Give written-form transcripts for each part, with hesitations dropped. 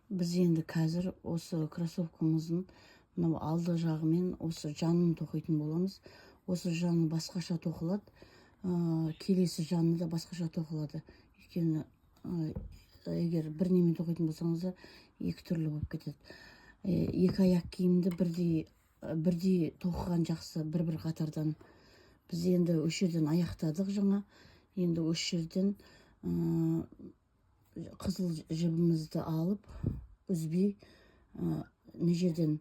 Біз енді қазір осы кроссовкамыздың мынау алды жағымен осы жанын тоқитын боламыз. Осы жаны басқаша тоқылады, келесі жаны да басқаша тоқылады. Өйткені егер бір немен тоқитын болсаңыздар, екі түрлі болып кетеді. Екі аяқ киімді бірдей тоқыған жақсы, бір-бір қатардан. Біз енді осы жерден аяқтадық жаңа. Енді осы жерден қызыл жібімізді алып, үзбей, мына жерден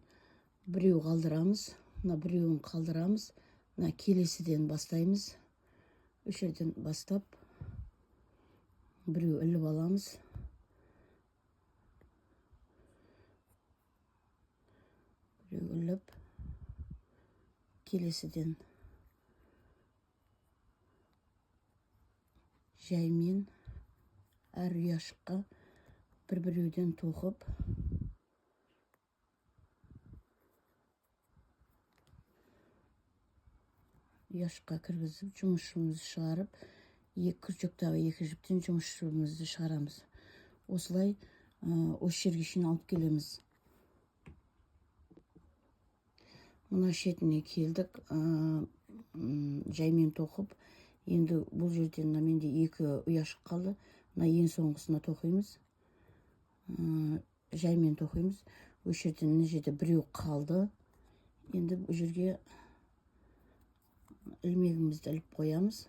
біреу қалдырамыз, мына біреуін қалдырамыз, мына келесіден бастаймыз. Осы жерден бастап біреу іліп аламыз. Біреу іліп, келесіден жаймен әр ұяшыққа бір-біреуден тоқып, ұяшыққа кіргізіп, жұмыс жібімізді шығарып, екі крючоктағы екі жіптен жұмыс жібімізді шығарамыз. Осылай осы жерге шейін алып келеміз. Мына шетіне келдік, жаймен тоқып. Енді бұл жерден мына менде екі ұяшық қалды. Мына ең соңғысына тоқимыз. Жаймен тоқимыз. Осы жерден мына жерде біреу қалды. Енді бұл жерге ілмегімізді іліп қоямыз.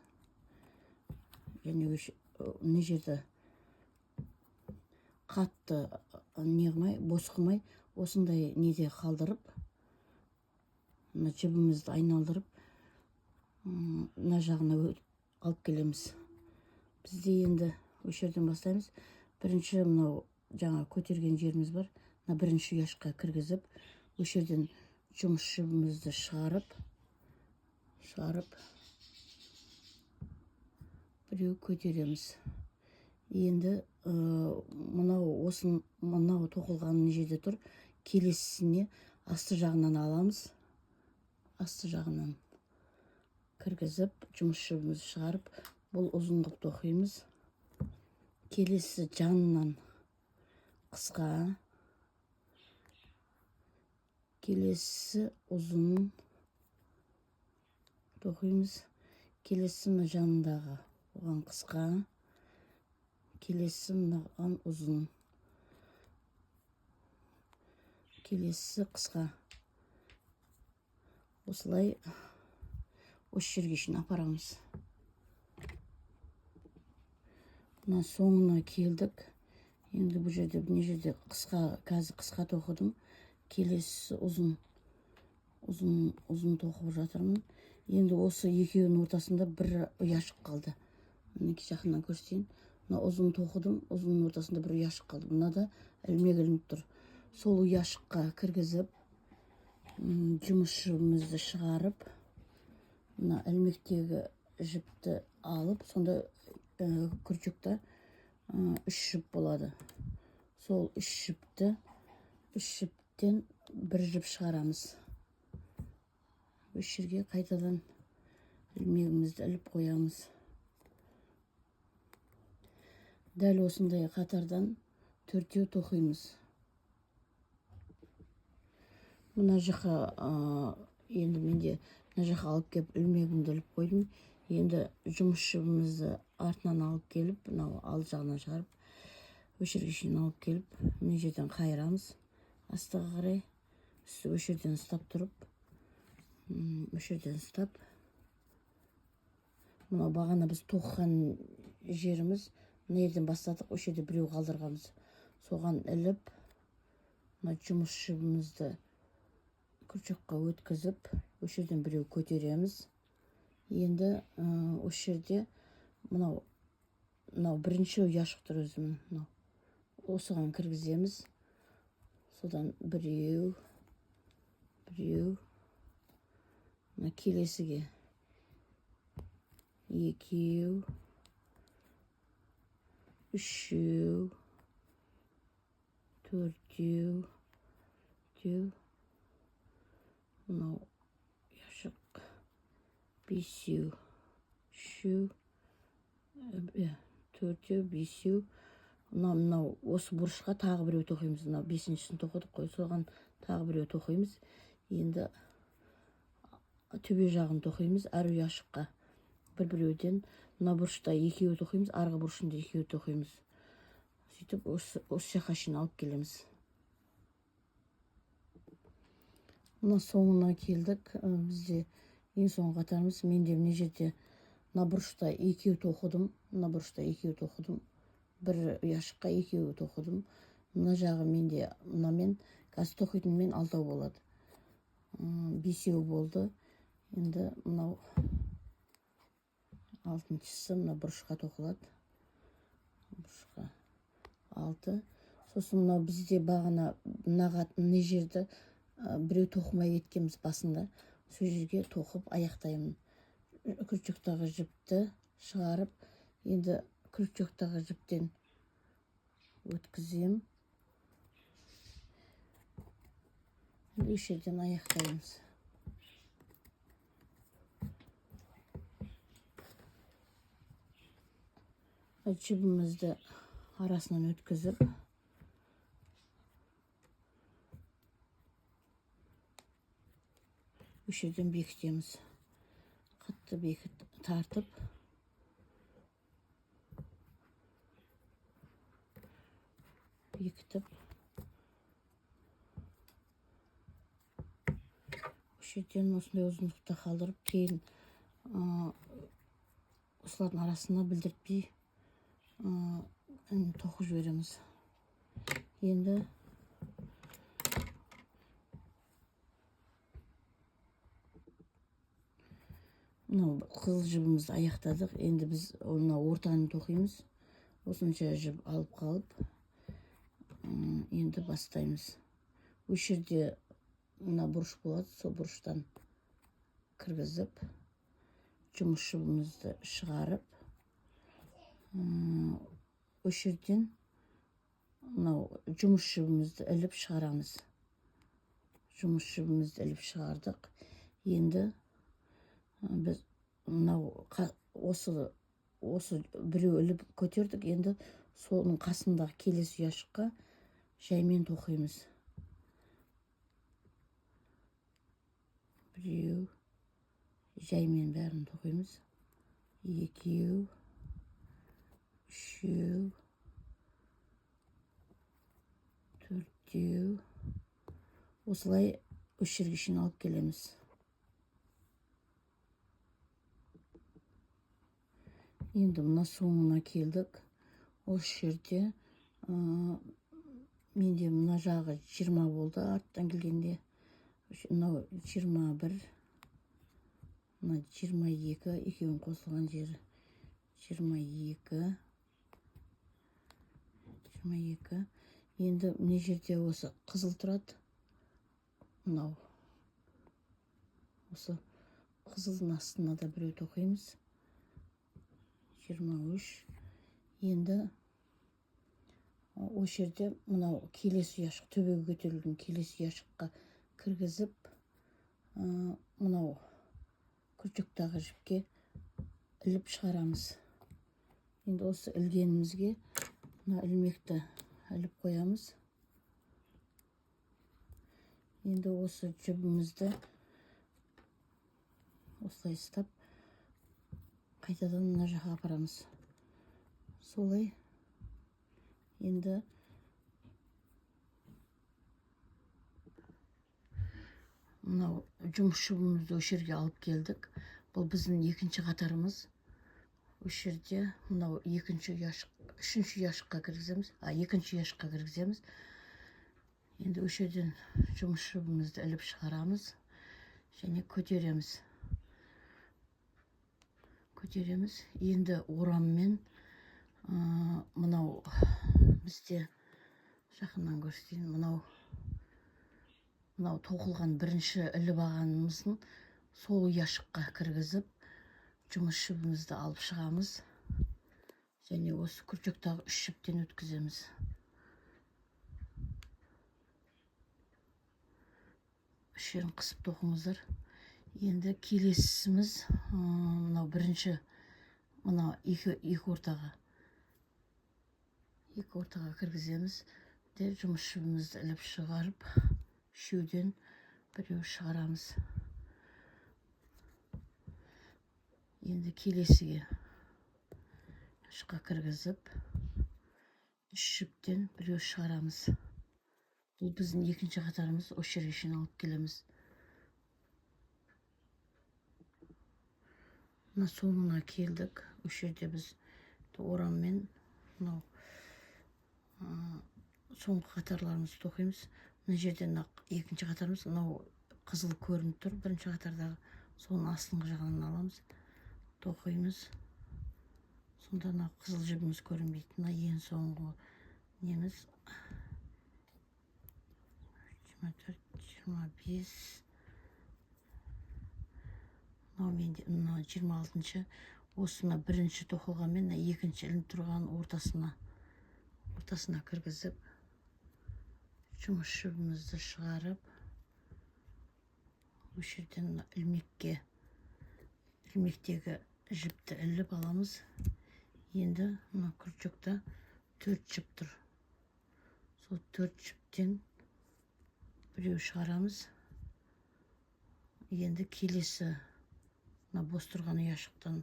Және мына жерді қатты не қылмай, бос қылмай, осындай неде қалдырып, мына жібімізді айналдырып, мына жағына алып келеміз. Бізде енді осы жерден бастаймыз. Бірінші мынау жаңа көтерген жеріміз бар. Мына бірінші ұяшыққа кіргізіп, осы жерден жұмыс жібімізді шығарып біреу көтереміз. Енді мынау осын, мынау тоқылған мына жерде тұр. Келесісіне асты жағынан аламыз. Асты жағынан кіргізіп, жұмыс жібімізді шығарып, бұл ұзын қылып тоқимыз. Келесі жанынан қысқа, келесі ұзын тоқимыз. Келесі мына жанындағы оған қысқа, келесі мынаған ұзын, келесі қысқа. Осылай осы жерге шейін апарамыз. Мына соңына келдік. Енді бұл жерде, мына жерде қысқа, қазір қысқа тоқыдым. Келесі ұзын, ұзын, ұзын тоқып жатырмын. Енді осы екеуінің ортасында бір ұяшық қалды. Мінекей жақыннан көрсетейін. Мына ұзын тоқыдым, ұзынның ортасында бір ұяшық қалды. Мынада ілмек ілініп тұр. Сол ұяшыққа кіргізіп, жұмыс жібімізді шығарып, мына ілмектегі жіпті алып, сонда, крючокта, үш жіп болады. Сол үш жіптен бір жіп шығарамыз. Үш жерге қайтадан ілмегімізді іліп қоямыз. Дәл осындай қатардан төртеу тоқимыз. Мына жаққа, енді менде мына жаққа алып келіп ілмегімді іліп қойдым. Енді жұмыс жібімізді артынан алып келіп, мынау алды жағынан шығарып, осы жерге шейін алып келіп, мына жерден қайырамыз астыға қарай. Осы жерден ұстап тұрып, осы жерден ұстап, мынау бағана біз тоқыған жеріміз, мына жерден бастадық, осы жерде біреу қалдырғанбыз. Соған іліп, мына жұмыс жібімізді крючокқа өткізіп, осы жерден біреу көтереміз. Енді, осы жерде мынау бірінші ұяшық тұр өзінің, мынау. Осыған кіргіземіз. Содан біреу, біреу, мына келесіге екеу, үшеу, төртеу, төртеу, мынау ұяшық бесеу, үшеу, төртеу, бесеу, Мынау осы бұрышқа тағы біреу тоқимыз. Мынау бесіншісін тоқыдық қой, соған тағы біреу тоқимыз. Енді төбе жағын тоқимыз, әр ұяшыққа бір-біреуден. Мына бұрышта екеуі тоқимыз, арғы бұрышында екеуі тоқимыз. Сөйтіп осы жаққа шейін алып келеміз. Мына соңына келдік. Бізде ең соңғы қатарымыз. Менде мына жерде мына бұрышта екеу тоқыдым, мына бұрышта екеу тоқыдым, бір ұяшыққа екеу тоқыдым. Мына жағы менде мынамен қазір тоқитынмен алтау болады. Бесеу болды. Енді мынау алтыншысы мына бұрышқа тоқылады. Бұрышқа 6. Сосын мынау бізде бағана мына жерді біреу тоқымай кеткенбіз басында. Сол жерге тоқып аяқтаймын. Крючоктағы жіпті шығарып, енді крючоктағы жіптен өткізем. Енді үш жерден аяқтаймыз. Жібімізді арасынан өткізіп, үш жерден бекітеміз. Қатты бекіт тартып, бекітіп, үш жерден осындай ұзындықта қалдырып, кейін осылардың арасына білдіртпей тоқып жібереміз. Енді мынау қызыл жібімізді аяқтадық. Енді біз мына ортаны тоқимыз. Осынша жіп алып қалып, енді бастаймыз. Осы жерде мына бұрыш болады, сол бұрыштан кіргізіп, жұмыс жібімізді шығарып, осы жерден мынау жұмыс жібімізді іліп шығарамыз. Жұмыс жібімізді іліп шығардық. Енді біз мынау осы біреу іліп көтердік. Енді соның қасындағы келесі ұяшыққа жаймен тоқимыз. Біреу, жаймен бәрін тоқимыз. Екеу, үшеу, төртеу. Осылай үш жерге шейін алып келеміз. Енді мына соңына келдік. Осы жерде менде мына жағы 20 болды арттан келгенде. Мынау 21, мына 22, екеуінің қосылған жері 22, 22. Енді мына жерде осы қызыл тұрады. Мынау осы қызылдың астына да біреу тоқимыз. 23. Енді осы жерде мынау келесі ұяшық, төбеге көтерілген келесі ұяшыққа кіргізіп, мынау крючоктағы жіпке іліп шығарамыз. Енді осы ілгенімізге мына ілмекті іліп қоямыз. Енді осы жібімізді осылай ұстап қайтадан мына жаққа апарамыз. Солай енді мынау жұмыс жібімізді осы жерге алып келдік. Бұл біздің екінші қатарымыз. Осы жерде мынау екінші ұяшық, үшінші ұяшыққа кіргіземіз, екінші ұяшыққа кіргіземіз. Енді осы жерден жұмыс жібімізді іліп шығарамыз және көтереміз. Көтереміз. Енді ораммен, мынау бізде жақыннан көрсетейін, мынау тоқылған бірінші іліп алғанымыздың сол ұяшыққа кіргізіп, жұмыс жібімізді алып шығамыз және осы крючоктағы үш жіптен өткіземіз. Үш жерін қысып тоқыңыздар. Енді келесіміз, мынау бірінші, мынау екі ортаға Екі ортаға кіргіземіз де, жұмыс жібімізді іліп шығарып, үшеуден біреу шығарамыз. Енді келесіге ұяшыққа кіргізіп, үш жіптен біреу шығарамыз. Бұл біздің екінші қатарымыз, осы жерге шейін алып келеміз. Мына соңына келдік. Осы жерде біз ораммен мынау соңғы қатарларымызды тоқимыз. Мына жерде мына екінші қатарымыз, мынау қызыл көрініп тұр бірінші қатардағы, соның астыңғы жағынан аламыз, тоқимыз. Сонда мына қызыл жібіміз көрінбейді. Мына ең соңғы неміз 24, 25, мынау менде мына 26-шы. Осыны бірінші тоқылғанмен мына екінші ілініп тұрған ортасына кіргізіп, жұмыс жібімізді шығарып, осы жерден мына ілмектегі жіпті іліп аламыз. Енді мына крючокта 4 жіп тұр. Сол 4 жіптен біреу шығарамыз. Енді келесі мына бос тұрған ұяшықтан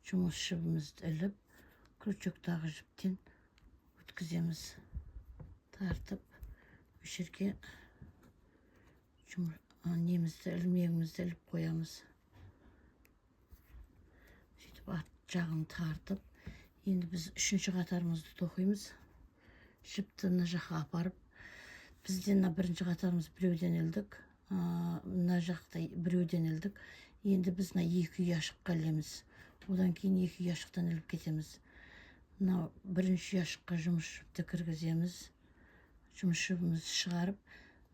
жұмыс жібімізді іліп, крючоктағы жіптен өткіземіз. Тартып, осы жерге немізді, ілмегімізді іліп қоямыз. Сөйтіп арт жағын тартып, енді біз үшінші қатарымызды тоқимыз. Жіпті мына жаққа апарып, бізден мына бірінші қатарымыз біреуден ілдік, мына жақта біреуден ілдік. Енді біз мына екі ұяшыққа ілеміз. Одан кейін екі ұяшықтан іліп кетеміз. Мына бірінші ұяшыққа жұмыс жіпті кіргіземіз. Жұмыс жібімізді шығарып,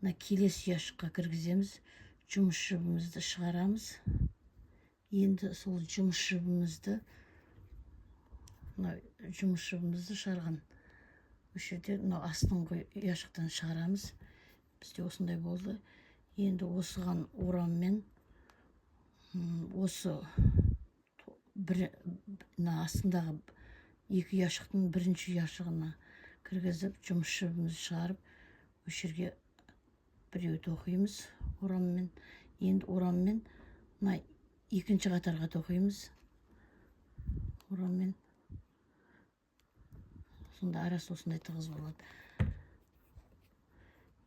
мына келесі ұяшыққа кіргіземіз. Жұмыс жібімізді шығарамыз. Енді сол жұмыс жібімізді, мына жұмыс жібімізді шығарған осы жерде мына астыңғы ұяшықтан шығарамыз. Бізде осындай болды. Енді осыған ораммен, осы бір, мына астындағы екі ұяшықтың бірінші ұяшығына кіргізіп, жұмыс жібімізді шығарып, осы жерге біреу тоқимыз ораммен. Енді ораммен мына екінші қатарға тоқимыз ораммен. Сонда арасы осындай тығыз болады.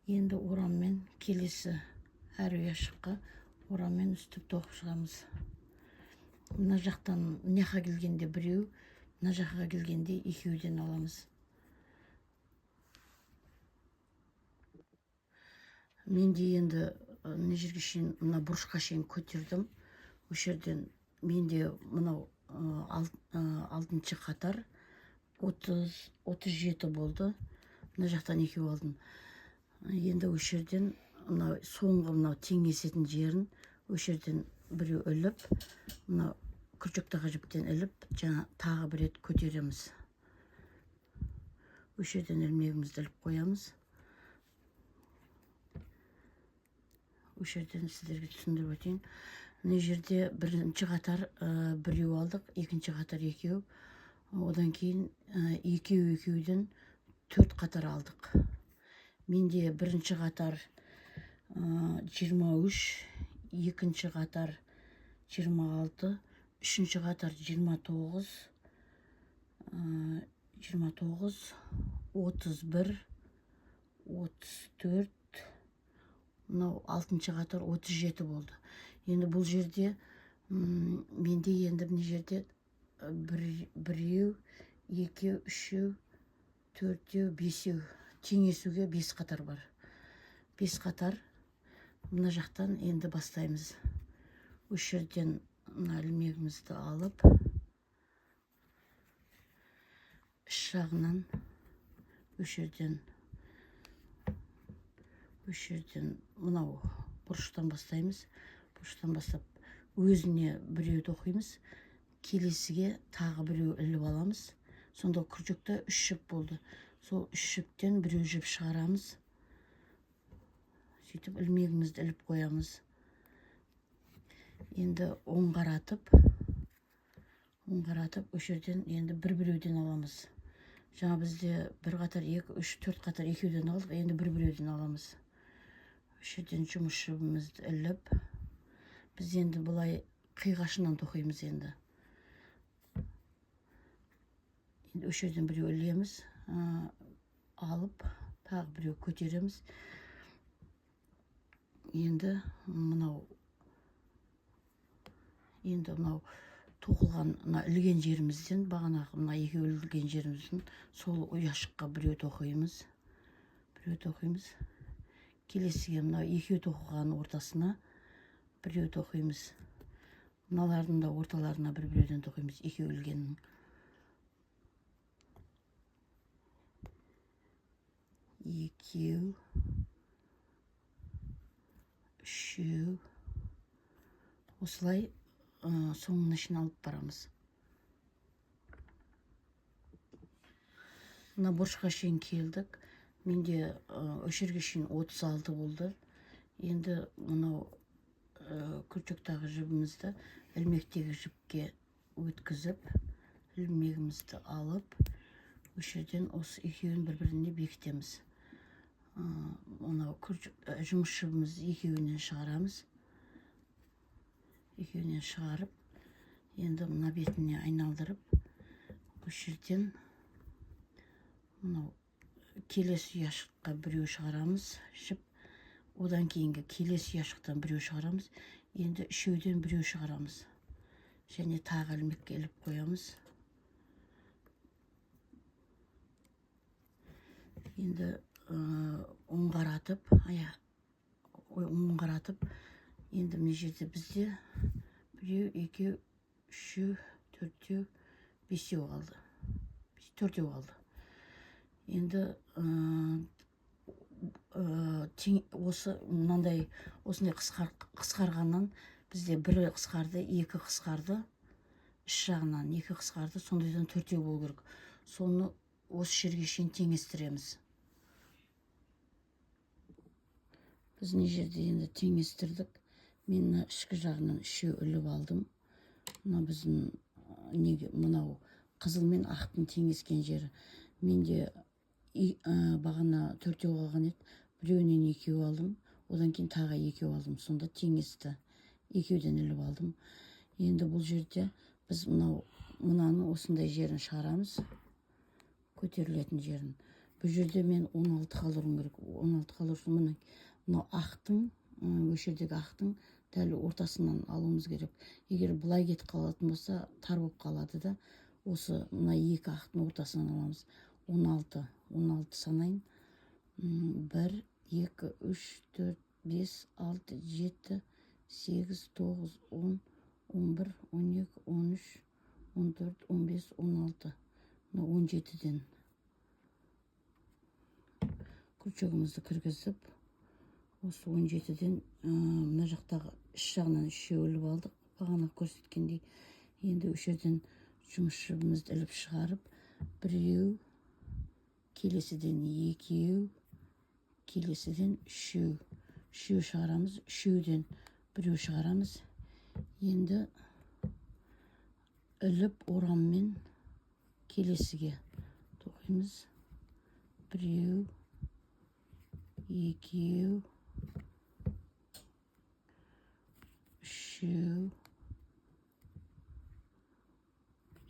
Енді ораммен келесі әр ұяшыққа ораммен үстіп тоқып шығамыз. Мына жақтан мына жаққа келгенде біреу, мына жаққа келгенде екеуден аламыз. Менде енді мына жерге шейін, мына бұрышқа шейін көтердім. Осы жерден менде мынау алтыншы қатар 37 болды. Мына жақтан екеу алдым. Енді осы жерден мынау соңғы мынау теңесетін жерін осы жерден біреу іліп, мынау крючоктағы жіптен іліп, жаңа тағы бір рет көтереміз. Осы жерден ілмегімізді іліп қоямыз. Осы жерден сіздерге түсіндіріп өтейін. Мына жерде бірінші қатар біреу алдық, екінші қатар екеу. Одан кейін екеу екеуден 4 қатар алдық. Менде бірінші қатар 23, екінші қатар 26, үшінші қатар 29, 31, 34, мынау алтыншы қатар 37 болды. Енді бұл жерде, менде енді мына жерде біреу, екеу, үшеу, төртеу, бесеу. Теңесуге 5 қатар бар. 5 қатар мына жақтан енді бастаймыз. Осы жерден мына ілмегімізді алып, іш жағынан осы жерден мынау бұрыштан бастаймыз. Бұрыштан бастап өзіне біреу тоқимыз. Келесіге тағы біреу іліп аламыз. Сонда крючокта 3 жіп болды. Сол 3 жіптен біреу жіп шығарамыз. Сөйтіп ілмегімізді іліп қоямыз. Енді оң қаратып, осы жерден енді бір-біреуден аламыз. Жаңа бізде бір қатар, 2, 3, 4 қатар екеуден алдық, енді бір-біреуден аламыз. Осы жерден жұмыс жібімізді іліп, біз енді былай қиғашынан тоқимыз енді. Енді осы жерден біреу ілеміз, алып, тағы біреу көтереміз. Енді мынау тоқылған, мына ілген жерімізден, бағанағы мына екеуі ілген жерімізден сол ұяшыққа біреу тоқимыз. Біреу тоқимыз. Келесіге мына екеу тоқыған ортасына біреу тоқимыз. Мыналардың да орталарына бір-біреуден тоқимыз, екеу ілгеннің. Екеу, үшеу. Осылай соңына шейін алып барамыз. Мына бұрышқа шейін келдік. Менде үш жерге шейін 36 болды. Енді мынау крючоктағы жібімізді ілмектегі жіпке өткізіп, ілмегімізді алып, осы жерден осы екеуін бір-біріне бекітеміз. Мынау жұмыс жібімізді екеуінен шығарамыз. Екеуінен шығарып, енді мына бетіне айналдырып, осы жерден мынау келесі ұяшыққа біреу шығарамыз жіп, одан кейінгі келесі ұяшықтан біреу шығарамыз, енді үшеуден біреу шығарамыз. Және тағы ілмекке іліп қоямыз. Енді оңғаратып, оңғаратып, енді мына жерде бізде біреу, екеу, үшеу, төртеу, бесеу қалды. Төртеу қалды. Енді осы мынандай осындай қысқарғаннан бізде бірі қысқарды, екі қысқарды, іш жағынан екі қысқарды, сондайдан төртеу болу керек. Соны осы жерге шейін теңестіреміз. Біз мына жерде енді теңестірдік. Мен мына ішкі жағынан үшеу іліп алдым. Мына біздің неге мынау қызыл мен ақтың теңескен жері. Менде бағана төртеу қалған еді, біреуінен екеу алдым, одан кейін тағы екеу алдым, сонда теңесті, екеуден іліп алдым. Енді бұл жерде біз мынаның осындай жерін шығарамыз, көтерілетін жерін. Бұл жерде мен 16 қалдыруым керек. 16 қалдыру үшін мынау ақтың, осы жердегі ақтың дәл ортасынан алуымыз керек. Егер былай кетіп қалатын болса, тар болып қалады да, осы мына екі ақтың ортасынан аламыз. 16, 16 санайын. 1, 2, 3, 4, 5, 6, 7, 8, 9, 10, 11, 12, 13, 14, 15, 16. Мына 17-ден крючогымызды кіргізіп, осы 17-ден, мына жақтағы іш жағынан үшеу іліп алдық, бағана көрсеткендей. Енді осы жерден жұмыс жібімізді іліп шығарып, біреу, келесіден екеу, келесіден үшеу, үшеу шығарамыз, үшеуден біреу шығарамыз. Енді іліп ораммен келесіге тоқимыз. Біреу, екеу, үшеу,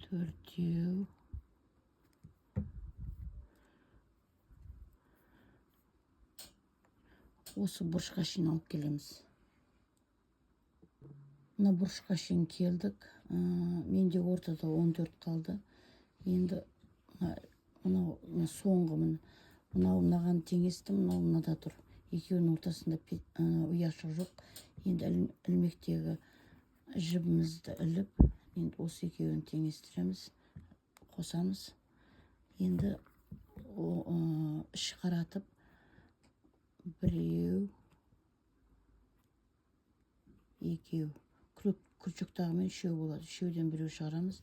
төртеу, осы бұрышқа шейін алып келеміз. Мына бұрышқа шейін келдік. Менде ортада 14 қалды. Енді мынау соңғы міне. Мынау мынаған теңесті, мынау мынада тұр. Екеуінің ортасында ұяшық жоқ. Енді ілмектегі жібімізді іліп, енді осы екеуін теңестіреміз, қосамыз. Енді іш қаратып, біреу, екеу. Крючоктағымен үшеу болады. Үшеуден біреу шығарамыз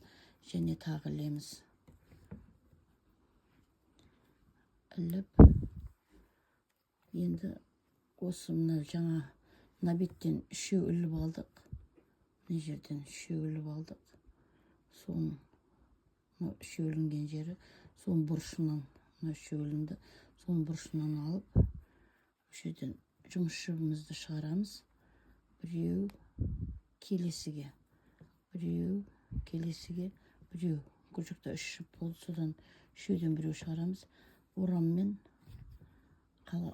және тағы ілеміз. Іліп, енді осы мына жаңа мына беттен үшеу іліп алдық. Мына жерден үшеу іліп алдық. Соның мына үшеу ілінген жері, Соның бұрышынан, мына үшеу ілінді, соның бұрышынан алып, осы жерден жұмыс жібімізді шығарамыз. Біреу, келесіге біреу, келесіге біреу. Крючокта үш жіп болды, содан үшеуден біреу шығарамыз. Ораммен қала,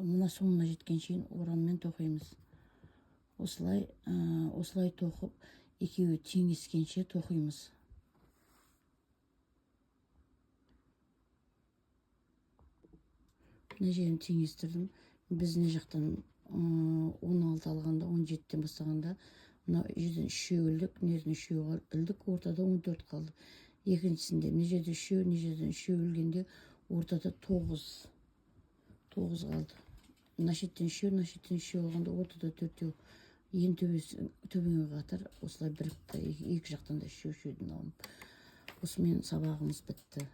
мына соңына жеткен шейін ораммен тоқимыз. Осылай, осылай тоқып, екеуі теңескенше тоқимыз. Мына жерін теңестірдім. Біз мына жақтан 16 алғанда, 17-тен бастағанда, мына жерден үшеу ілдік, мына жерден үшеу ілдік, ортада 14 қалды. Екіншісінде мына жерде үшеу, мына жерден үшеу ілгенде ортада 9 қалды. Мына шеттен үшеу, мына шеттен үшеу алғанда ортада төртеу. Ең төбеңе қатар осылай бірікті, екі жақтан да үшеу үшеуден алынып. Осымен сабағымыз бітті.